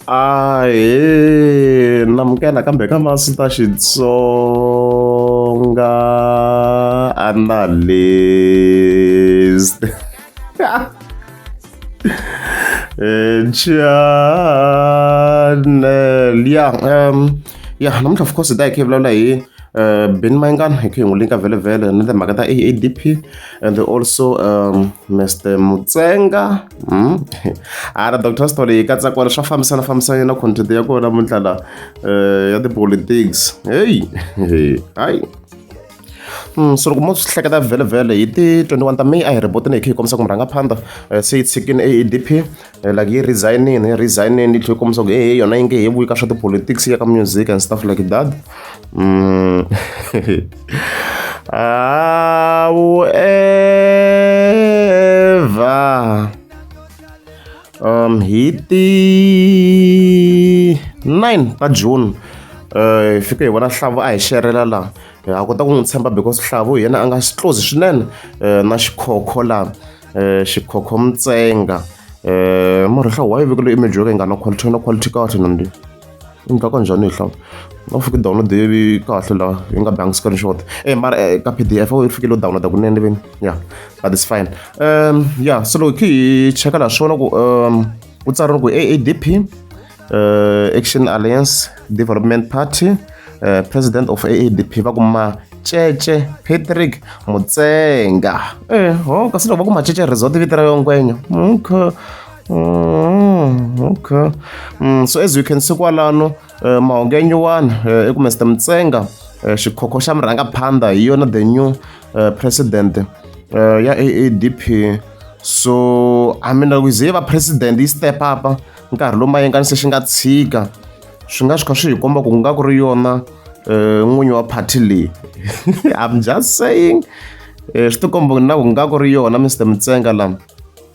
Ahee namukela kambe ka masi ta Xitsonga analyst channel ya ya namuntlha of course hi ta hi kha hi vulavula hi Benny Mayengani hi kha hi n'wi linka vhele vhele na timhaka ta A_A_D_P and also Mr Mutsenga ara Doctor Sithole yi katsa kwala swa fambisana fambisana na content ya kona namuntlha la ya ti-politics heyi hayi. So loko mo swi hleketa vhele vhele hi ti 21 ta May a hi report-ini hi kha hi kombisa ku murhangaphandha se yi tshikini A_A_D_P like yi resign-ini yi resign-ini yi tlhela yi kombisa ku hehe yona yi nge he vuyi ka swa ti-politics yi ya ka music and stuff like that. However hi ti 9 ta June hi fike hi vona Hlavu a hi xerhela laha ha kota ku n'wi tshemba because Hlavu hi yena a nga close swinene na Xikhokho laha Xikhokho Mutsenga mara Hlavu why vekele image yo ka yi nga na quality na quality kahle na yi endla kanjhani hi Hlavu a wu fiki download kahle laha yi nga bangi screenshot e mara ka P_D_F a wu fikile u download kunene vini ya but it's fine ya so loko hi kha hi cheka laha swi vona ku ku tsariwe ku A_A_D_P Action Alliance Development Party President of A_A_D_P va ku Macece Patrick Mutsenga ho kasi loko va ku Macece Resort i vito ra yona ngwenya okay okay so as you can see kwalano mahungu ya nyuwani i ku Mister Mutsenga xikhokho xa murhangaphandha hi yona the new president ya A_A_D_P so I mean loko yi ze yi va president yi step up nkarhi lowu Mayengani se xi nga tshika swi nga swi kha swi hi komba ku nga ku ri yona n'winyi wa party leyi I'm just saying swi ti komba na ku nga ku ri yona Mister Mutsenga la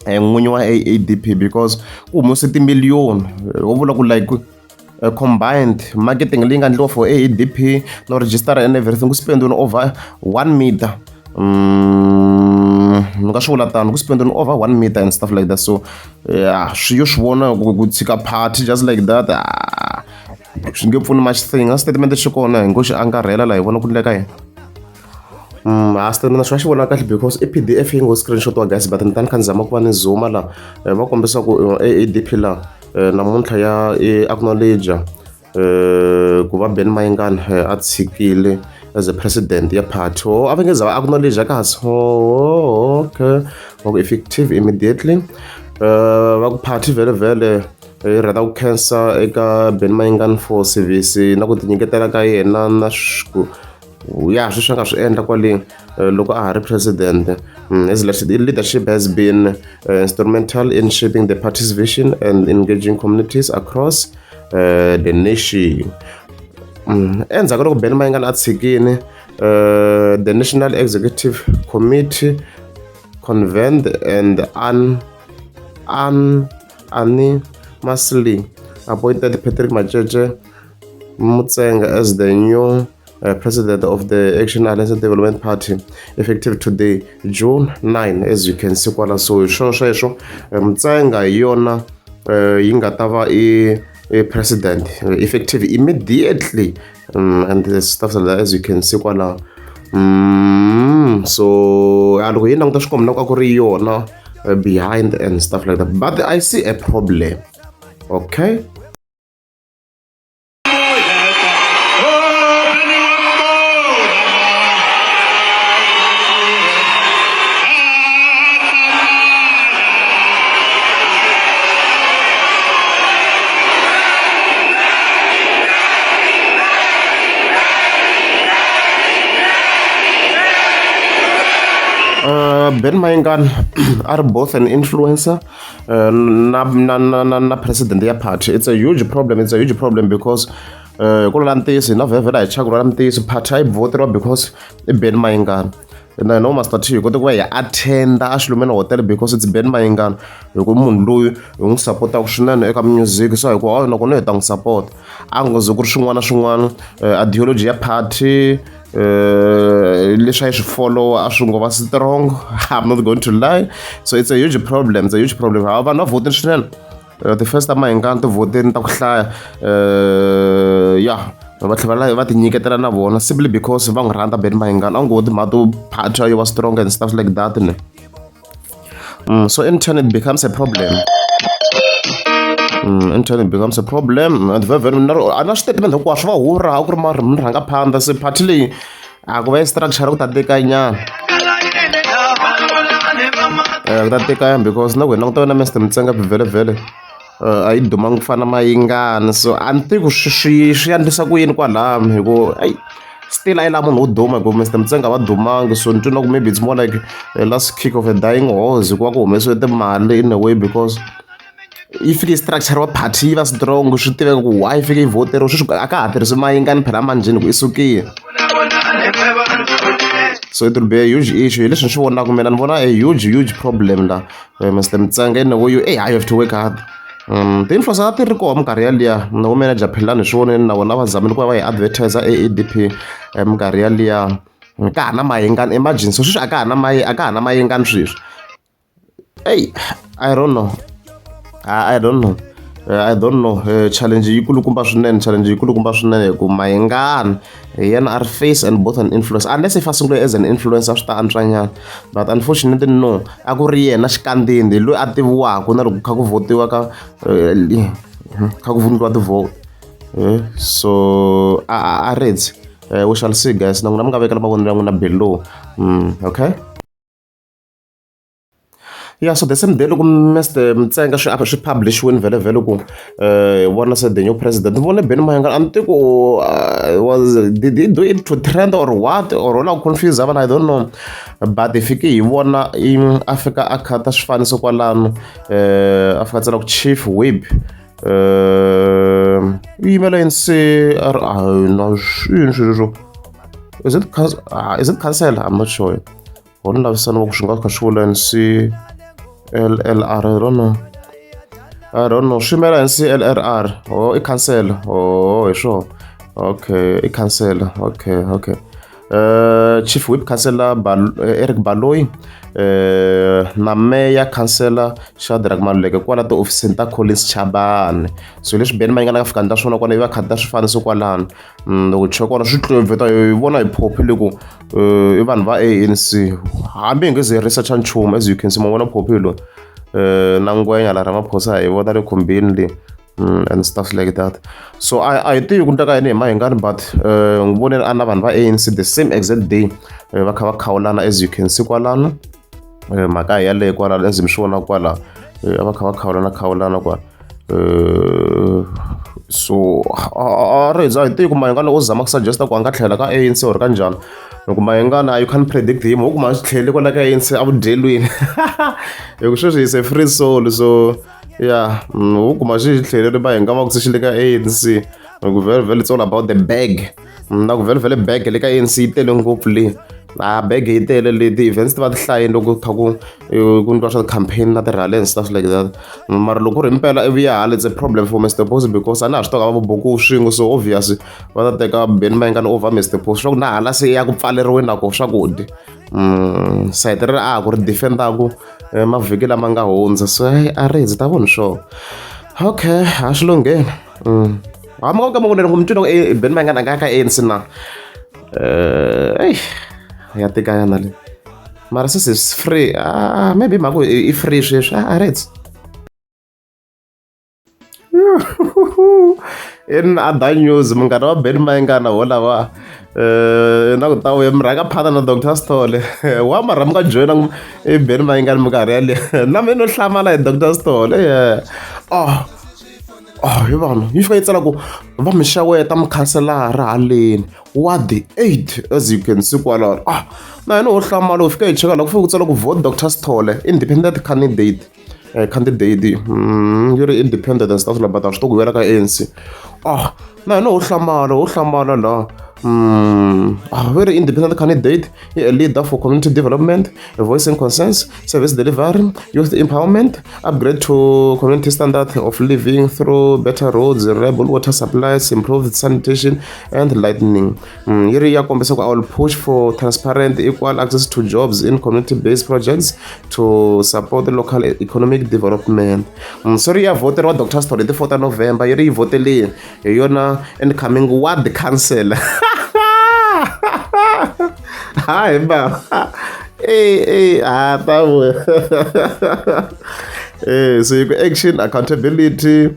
n'winyi wa A_A_D_P because ku humese timiliyoni wo vula ku like combined marketing leyi nga endliwa for A_A_D_P no register and everything ku spend-iwile over 1 meter ni nga swi vula tano ku spend-iwile over 1 meter and stuff like that so ya swi yo swi vona ku tshika party just like that swi nge pfuni much thing a statement xi kona hi ngo xi angarhela laha hi vona ku endleka yini a statement xi va xi vona kahle because i P_D_F yi ngo screenshot wa guys but ni ta ni kha ni zama ku va ni zoom-a laha va kombisa ku A_A_D_P laha namuntlha ya acknowledge ku va Benny Mayengani a tshikile as a president ya party oh a va nge za va acknowledge kasi oh okay va ku effective immediately va ku party vhele vhele yi rhandza ku khensa eka Benny Mayengani for service na ku tinyiketela ka yena na ku ya sweswi a nga swi endla kwale loko a ha ri president his leadership has been instrumental in shaping the party's vision and engaging communities across the nation. Endzhaku ka loko Benny Mayengani a tshikini the National Executive Committee convened and unanimously appointed Patrick Macece Mutsenga as the new president of the Action Alliance Development Party effective today June 9 as you can see kwala so hi swona sweswo Mutsenga hi yona yi nga ta va i president effective immediately and the stuff like that as you can see kwala so loko hi languta swi komba na ku a ku ri yona behind and stuff like that but I see a problem okay. Ben Mayengani a ri both an influencer na na na na na president ya party it's a huge problem it's a huge problem because hi ku lula ntiyiso hina vhele a hi chaka ku lula ntiyiso party a yi voteriwa because i Ben Mayengani na hina Master T hi kote ku va hi attend-a a Xilumeni Hotel because it's Ben Mayengani hi ku munhu loyi hi n'wi sapotaka swinene eka music so hi ku hayi nakona hi ta n'wi sapota a ngo ze ku ri swin'wana na swin'wana ideology ya party leswi a yi swi follow-a a swi ngo va strong I'm not going to lie so it's a huge problem it's a huge problem ha vanhu va vhotile swinene. The first time Mayengani ti vhoteni ta ku hlaya ya va tlhela va ti nyiketela na vona simply because va n'wi rhandza Benny Mayengani, a ngo timhaka to party yo va strong and stuff like that ne. So in turn it becomes a problem. In turn it becomes a problem and very very a na statement hinkwaswo va hurha a ku ri murhangaphandha, se party leyi a ku va yi structure ku ta tika nyana, ku ta tika because na ku hi languta wena Mr Mtsenga vhele vhele a yi dumangi ku fana Mayengani, so a ni tivi ku swi endlisa ku yini kwalano hi ku ayi still a yi lava munhu wo duma hi ku Mr Mtsenga va dumangi, so ni twi na ku maybe it's more like a last kick of a dying horse ku va ku humesiwe timali in a way because yi fike yi structure wa party yi va strong, swi tiveka ku why yi fike yi voteriwa sweswi a ka ha tirhisi Mayengani phela manjheni ku i sukile, so it will be a huge issue. Hi leswi ni swi vonaka mina, ni vona a huge huge problem la. Mr Mtsenga in a way you, hey, I have to work hard. Ti-influencer a ti ri koho minkarhi yaliya na vo manager Philani hi swi vonile na vona va zamile ku va va yi advertise AADP minkarhi yaliya ka ha na Mayengani, imagine. So sweswi a ka ha na mayi a ka ha na Mayengani sweswi. Ey, I don't know, I don't know, I don't know. Challenge yi kulukumba swinene, challenge yi kulukumba swinene hi ku Mayengani hi yena a ri face and both an influencer, unless if a sungule as an influencer swi ta antswa nyana, but unfortunately no, a ku ri yena xikandini loyi a tiviwaka na loko kha ku votiwa ka kha ku voniwa ti-vote, so a redzi. We shall see, guys. Na n'wina mi nga vekela mavonelo ya n'wina below. Okay. Yeah, so the same day loko Mr Mtsenga swi publish-iwini vhele vhele ku hi vona se the new president, ni vone Benny Mayengani, a ni tivi ku was did he do it to trend or what or u lava ku confuse vanhu, I don't know, but hi fike hi vona a fika a khata swifaniso kwalano, a fika a tsala ku chief whip, u yimela yini se a ri a na yini swilo leswo, is it is it council? I'm not sure. Ho ni lavisana va ku swi nga kha swi vula yini CLLR. I don't know, I don't know swi yimela yini CLRR. Oh, i council. Oh, hi swona. Okay, i council. Okay. Chief whip councillor Eric Baloyi na mayor councillor Shadrack Maluleke kwala tihofisini ta Collins Chabane. So leswi Benny Mayengani a nga fika endla swona kwala i va khata swifaniso kwalano. Loko hi cheka kona swi tlule hi vona hi phophi ku i vanhu va ANC hambi hi nge ze hi research-a nchumu. As you can see, ma vona phophi loyi na ngwenya la Ramaphosa hi vona le khumbini le and stuff like that. So a hi tivi ku endleka yini hi Mayengani, but n'wi vonile a na vanhu va ANC the same exact day va kha va khawulana, as you can see kwalano. Mhaka hi yaleyo kwalano, as mi swi vona kwala a va kha va khawulana khawulana kwala. So a ri a hi tivi ku Mayengani u zama ku suggest-a ku a nga tlhela ka ANC or ka njhani, loko Mayengani you can't predict him, ho kuma a swi tlhele kwala ka ANC a vudyelweni hi ku sweswi is a free soul. So yeah, ho kuma xi tlhelele Mayengani va ku se xi le ka ANC hi ku vhele vhele it's all about the bag, na ku vhele vhele bag le ka ANC yi tele ngopfu le, a bag yi tele le, ti-events ti va ti hlayini loko kha ku endliwa swa ti-campaign na ti-rally and stuff like that. Mara loko ku ri himpela i vuya hala, it's a problem for Mr Post because a na ha swi tiva va buku swin'we, so obvious va ta teka Benny Mayengani over Mr Post, swa ku na hala se ya ku pfaleriweni na koho swakudya sayiti ri a ha ku ri defend-aku mavhiki lama nga hundza, so a ri ndzi ta vona swona. Okay, a swi lungheni. Ha mi nga ka mavonelo ku mi twile ku Benny Mayengani a nga ya ka ANC na eyi ya tika yana le, mara since is free, ah, maybe mhaka i free sweswi a ri in other news, munghana wa Benny Mayengani ho lava na ku ta vuya murhangaphatha na Dr Sithole wa mara mi nga joyina i Benny Mayengani minkarhi yaleyo na mina no hlamala hi Dr Sithole. Yeah, oh oh, hi vanhu yi fika yi tsala ku va mi xeweta mukhanselara haleni ward 8, as you can see kwalano. Ah, na yena wo hlamala u fika hi cheka loko fika ku tsala ku vote Dr Sithole independent candidate, candidate yi ri independent and stuff like that, a swi to ku vuyela ka ANC. Ah, na yena wo hlamala, wo hlamala laha. A very independent candidate, a leader for community development, voice and concerns, service delivery, youth empowerment, upgrade to community standard of living through better roads, reliable water supplies, improved sanitation and lightning. Yi ri ya kombisa ku I will push for transparent equal access to jobs in community based projects to support the local economic development. So ri ya voteriwa Dr Story ti 4 ta November, yi ri yi votelini hi yona incoming ward councillor. Hayi ba, eh ha ta so yi ku action, accountability,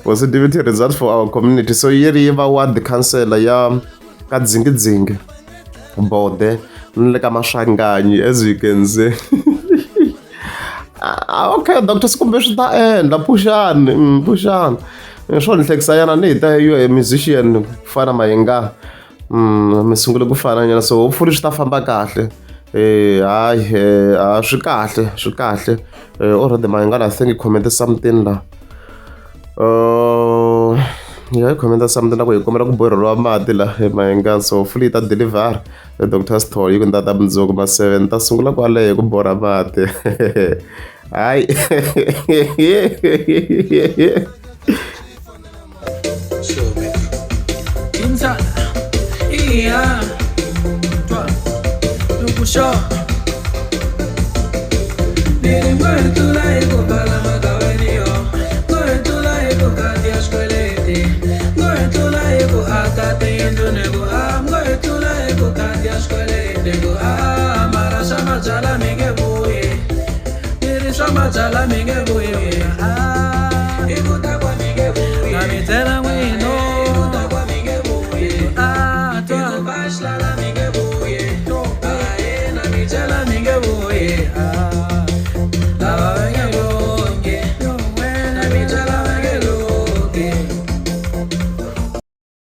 positivity, results for our community. So yi ri yi va ward councillor ya ka Dzingidzingi, Bode ni le ka Maswanganyi, as you can see. Ah, okay, Dr Sikumbe, swi ta endla puxani, puxani swo ni hlekisa yana ni hi ta yo musician ku fana Mayengani. Mi sungule ku fana nyana, so hopefully swi ta famba kahle. Hayi, a swi kahle, swi kahle. Already Mayengani, I think comment something la. Ya hi comment something la ku hi kombela ku borheriwa mati la hi Mayengani, so hopefully yi ta deliver. Dr Sithole yi ku ni ta ta mundzuku ma 7 ta sungula kwale ku borha mati. Hayi.